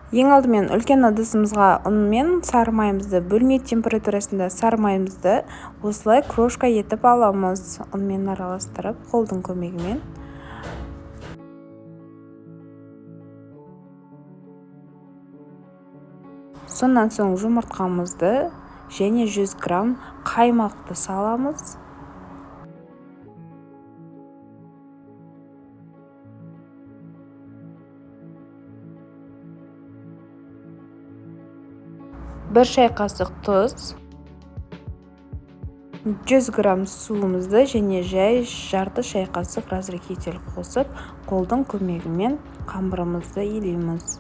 Ең алдымен үлкен ыдысымызға ұн мен сары майымызды, бөлме температурасында сары майымызды осылай крошка етіп аламыз. Ұнмен араластырып, қолдың көмегімен. Сонан соң жұмыртқамызды және 100 грамм қаймақты саламыз. 1 шай қасық тұз, 100 грамм суымызды және жай жарты шай қасық разрыхлитель қосып, қолдың көмегімен қамырымызды илейміз.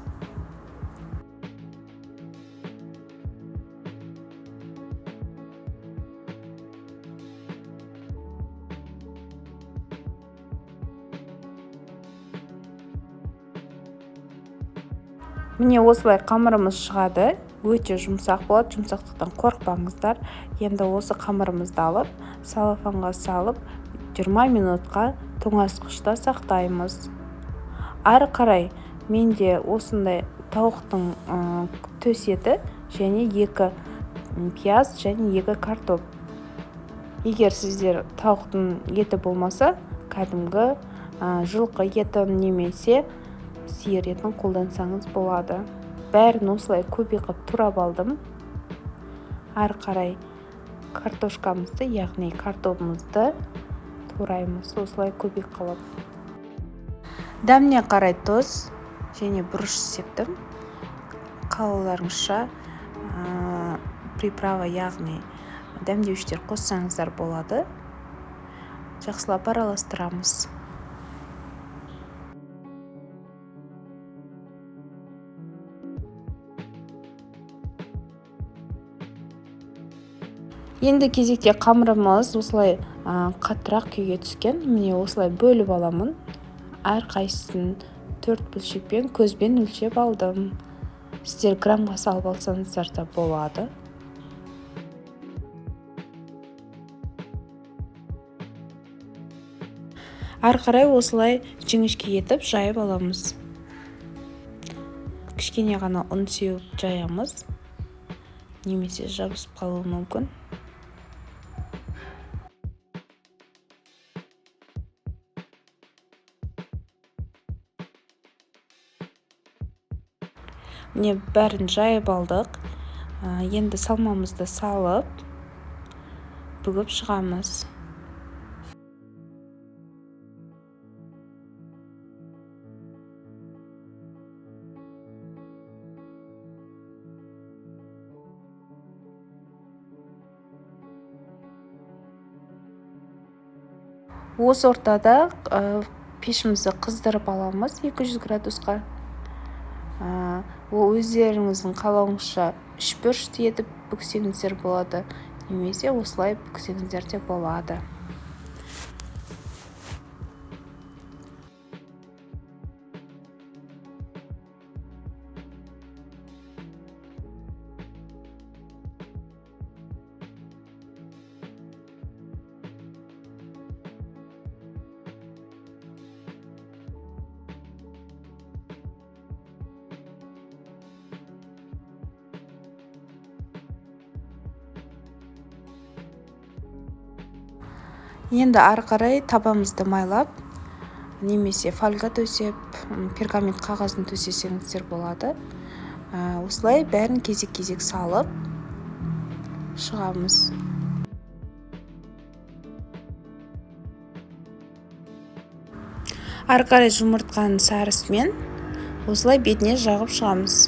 Міне осылай қамырымыз шығады. Өте жұмсақ болады, жұмсақтықтан қорықпаңыздар. Енді осы қамырымызды алып, салафанға салып, 20 минутқа тоңазытқышта сақтаймыз. Ары қарай менде осындай тауықтың төс еті және 2 пияз және 2 картоп. Егер сіздер тауықтың еті болмаса, кәдімгі жылқы етін немесе сиыр етін қолдансаңыз болады. Бәрін осылай көбей қып турап алдым. Ары қарай картошкамызды, яғни картобымызды тураймыз осылай көбей қылып. Дәміне қарай тұз және бұрыш септім. Қалауларыңызша приправа, яғни дәмдеуіштер қоссаңыздар болады. Жақсылап араластырамыз. Енді кезекте қамырымыз осылай қаттырақ күйге түскен. Міне осылай бөліп аламын. Әр қайсысын 4 бөлшекпен көзбен өлшеп алдым. Сіздер граммға салып алсаңыздар да болады. Ары қарай осылай жіңішке етіп жайып аламыз. Кішкене ғана ұн сеуіп жаямыз, немесе жабысып қалуы мүмкін. Міне бәрін жайып алдық. Енді салмамызды салып, бүгіп шығамыз. Осы ортада пешімізді қыздырып аламыз 200 градусқа. Ол өздеріңіздің қалауыңызша үшбұрышты етіп бүксеңіздер болады, немесе осылай бүксеңіздер де болады. Енді ары қарай табамызды майлап, немесе фольга төсеп, пергамент қағазын төсесеңіздер болады. Осылай бәрін кезек-кезек салып шығамыз. Ары қарай жұмыртқаның сарысымен осылай бетіне жағып шығамыз.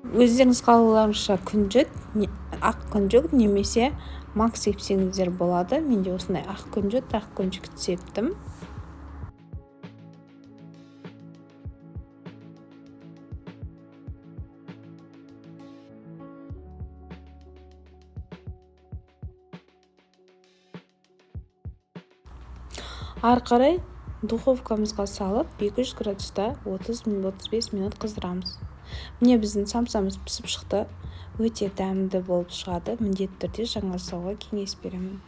Өздеріңіз қалауларыңызша күнжіт, ақ күнжіт немесе мак сепсеңіздер болады. Менде осындай ақ күнжіт, ақ күнжіт септім. Ары қарай духовкамызға салып 200 градуста 30-35 минут қыздырамыз. Міне, біздің самсамыз пісіп шықты. Өте дәмді болып шығады. Міндетті түрде жаңа жасауға кеңес беремін.